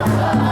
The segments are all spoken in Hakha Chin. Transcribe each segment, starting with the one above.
Amen.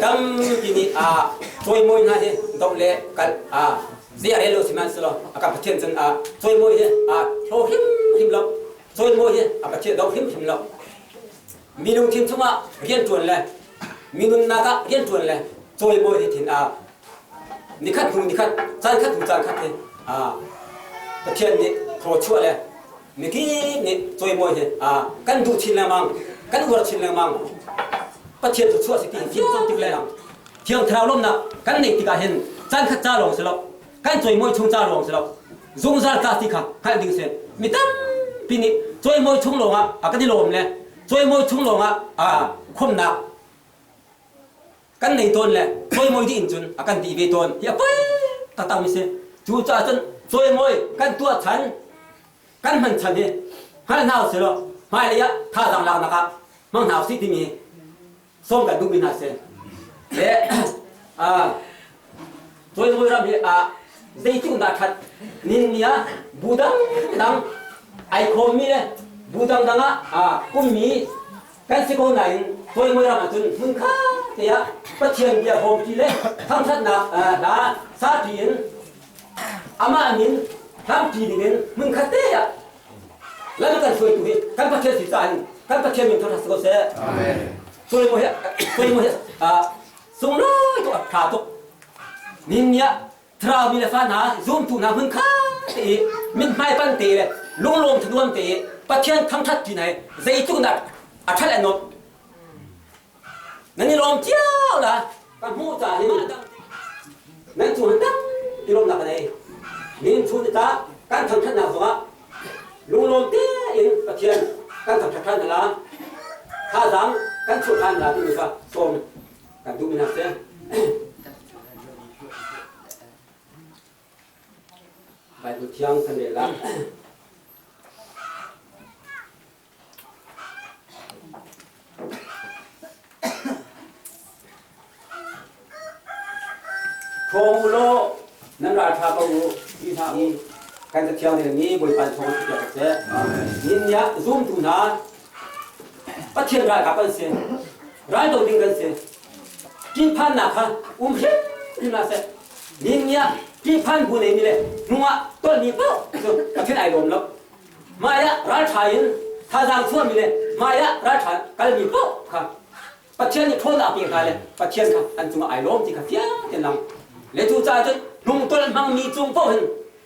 tampi nih a cawimawi hna hi doh le kal a zei a rel lo sihmanhsehlaw a kan Pathian cun a cawimawi hi a hlaw hrimhrim lo cawimawi hi a Pathian doh hrimhrim lo mi lungthin chungah rianṭuan le mi nunnak ah rianṭuan le cawimawi hi thin a nikhat hnu nikhat caan khat hnu caan khat hi a Pathian nih thluachuah le mikip nih cawimawi hi a kan duh chin lengmang kan uar chin lengmang Pathian thluachuah si ti hi fiang tik le Thiang Thlarau lawmnak kan neih tikah hin caan khat ca lawng si lo kan cawimawi chung ca lawng si lo zungzal ca ti kha hngalh ding si mi tampi nih cawimawi chung lawngah a kan i lawm le cawimawi chung lawngah a khomnak kan nei tawn le cawimawi dih in cun a kan dih ve tawn hi a poi taktak mi si cu caah cun cawimawi kan tuah chan kan hman chan hi hngal hna usih law hmailei ah thazaang laknak ah hmang hna usih timi sawm kan duhmi hna si le cawimawi ram hi zeitluk dah ṭhat nin ni ah bu dangdang ai khawmmi le bu dangdang ah ummi kan si ko nain cawimawi ram ahcun hmun kha te ah Pathian bia hawmṭi le thangṭhatnak hla saṭi in amah min hlamṭi dingin hmun khat te ah lam kan hruaitu hi kan Pathian si caah hin kan Pathian min thangṭhat si ko seh. Cawimawi hi cawimawi hi sunglawi tuk a ṭha tuk. Nin ni ah Thlarau mi le fa hna zumtu hna hmun kha te i mithmai pan te le lunglawm thanuam te i Pathian thangṭhat ṭi hna hi zeitluk dah a ṭhat le nuamh. Nan i lawm cio la ka hmuh ca hin nan cung ah tampi lawmnak ka nei. Nin chun ta kan thangṭhatnak zongah lunglawm tein Pathian kan thangṭhat ṭhan hna la. Thazaang kan chuah ṭhan la timi kha sawm kan duhmi hna si. Bible thiang kan rel la. Thawng u law nan ralṭha ko u ti hna u kan cathiang relmi Bawipa thawng si piak seh. Nin ah zumtu hna Pathian ralkap an si. Raldo ding kan si. Ṭihphannak kha um hrimhrim hlah seh. Nin ah ṭihphan bu neimi le hnungah tolhmi paoh cu Pathian ai lawm lo. Hmai ah ralṭha in thazaang chuahmi le hmai ah ralṭha kalmi paoh kha Pathian nih ṭhawnnak a pek hna le Pathian kha an cungah ai lawm ti kha fiang tein lang. Le cu caah cun hnungtolh hmangmi cung paoh hin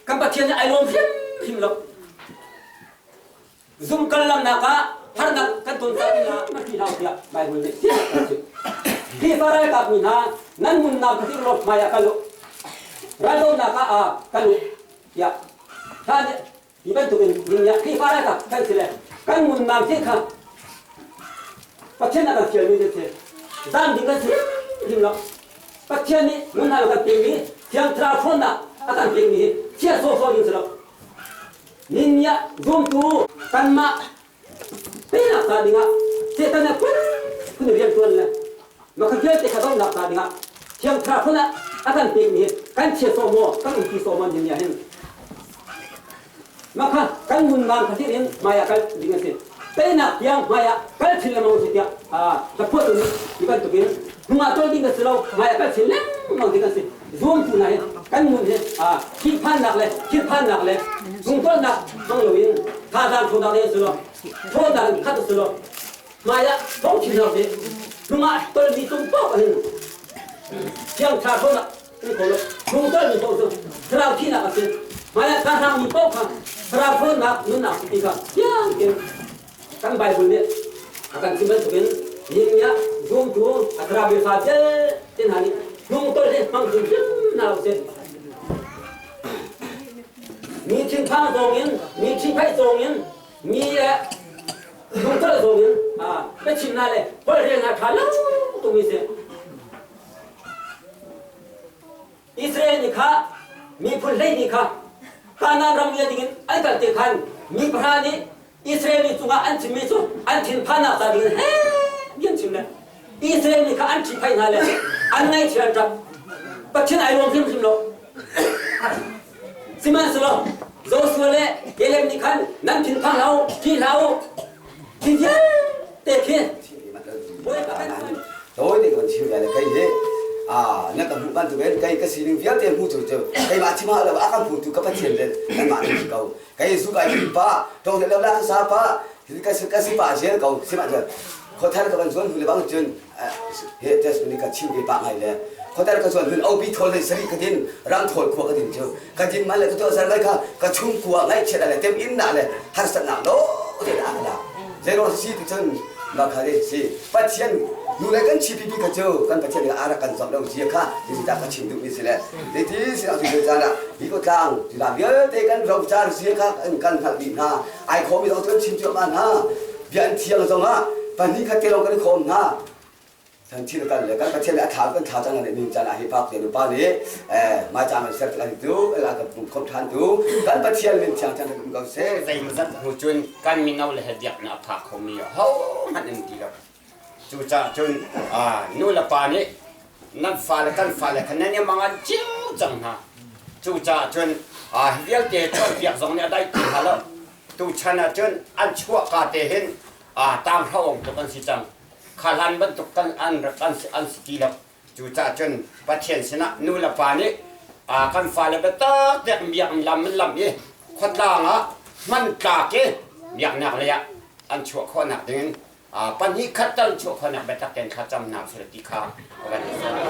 kan Pathian nih ai lawm hrimhrim lo. Zumkal lamnak ah harnak kan ton caan ah na hri hau tiah Baibal nih fiang a chim. Khrihfa ralkap mi hna nan nunnak kha tirlawp hmai ah kal u. Raldohnak ah ah kal u tiah hla nih Hi bantukin minyak Khrihfa ralkap kan si le kan ngunnak thil kha Pathian a kan fialmi kan si. Zam ding kan si hrim lo. Pathian nih ngun hna kan pekmi Thiang Thlarau ṭhawnnak a kan pekmi hi chia sawhsawh ding si lo. Minmiah zumtu kanmah teinak ca dingah Satan a phun phun rian ṭuan le maka vialte kha dohnak ca dingah Thiang Thlarau phun ah a kan pekmi hi kan chia sawh maw kan umpi sawh maw ni hin maka kan nunnak kha in hmai ah kal ding a si teinak tiang hmai ah kal chin lengmang si tiah ka phuah tu nih hi bantukin hnungah tol ding a si lo hmai ah kal chin lengmang ding a si zuamtu hna hi kan nun hi thihphannak le thilphannak le lungtolnak hmang loin thazaang ṭhawnnak ding a si lo ṭhawnnak in khat a si lo hmai ah thong chin hna usih hnungah tolmi cung paoh hin thiang thla ṭhawnnak in kho lo hnungtolmi paoh cu thlarau thihnak a si hmai ah thahrangmi paoh kha thlarau ṭhawnnak nunnak si ti kha fiang tein kan Bible nih a kan chim bantukin nihin zumtu a thlarau fa vialte hna nih hnungtolh hi hmang hrimhrim hna usih. Mi thinphang zong in, mi ṭhihphaih zong in, mi hnungtolh zong in biachim hna le holhrel hna ṭha lo tumi si. Israel nih kha miphun 12 kha Kanaan ram lian dingin an kal te khan mi pahra nih Israel mi cungah an chimmi cu an thinphannak ca dingin he an chim le Israel mi kha an ṭhihphaih hna le an ngaihchia an ṭap Pathian ai lawm hrimhrim lo sihmanhsehlaw Joshua le Caleb nih khan nan thinphang hlah u ṭih hlah u thi vialte khi Bawipa kan. Tawi te kan chim lai le kei hi na ka hmuh bantukin kei ka sining vialte hmu cu cu keimah chim hau lo a kan hmutu ka Pathian le nanmah nan si ko. Kei zu kai pin pa tong le lo la ka sa pa ka si ka si pa zel ko sima cun khothar ka van zuan hu le bang cun he testimony ka chim ve pa ngai le khothar ka zuan hun obi thol le sari ka din ram thol khua ka din cu ka din man le ka to zar ngai kha ka chung kua ngai chiat le tem in na le harsat nak lo te na la zero si ti cun ma kha de si Pathian nu le kan chi pipi kha cu kan Pathian nih a rak kan zok lo zia kha ti ta ka chim duh mi si le ti si a tu caan ah hi ko tlang ti la vialte kan ro caan zia kha kan hngalh dih hna ai khawm mi zong cun chim cuahmah hna bia an thiang zong ah pahnih khat te lawng kan i khawm hna Kan thil kan le kan Pathian le a thla kan thla cang le ning caan ah hi pak te nu pa nih mai cang an ser kan tu la kan pum khom than tu kan Pathian min thiang thiang kan ko se zeimawzat hnu cun kan mino le he biaknak a phak khomi ho hmanh an ti lo cucaah cun nu le pa nih nan fale kan fale kha nan i mangan cio cang hna cucaah cun hi vialte cawnpiak zong nih a daih ti hna lo tuchan ah cun an chuahka te hin tang hraung tuk an si cang kha hlan bantuk kan an rak an an si ti lo cucaah cun Pathian sinah nu le pa nih kan fale biatak tiah biak lam an lam i khuatlang ah hman tlak i biaknak lei ah an chuah khawhnak dingin pahnih khat tal chuah khawhnak biatak tein thla camnak sila ti kha ka van i sawm.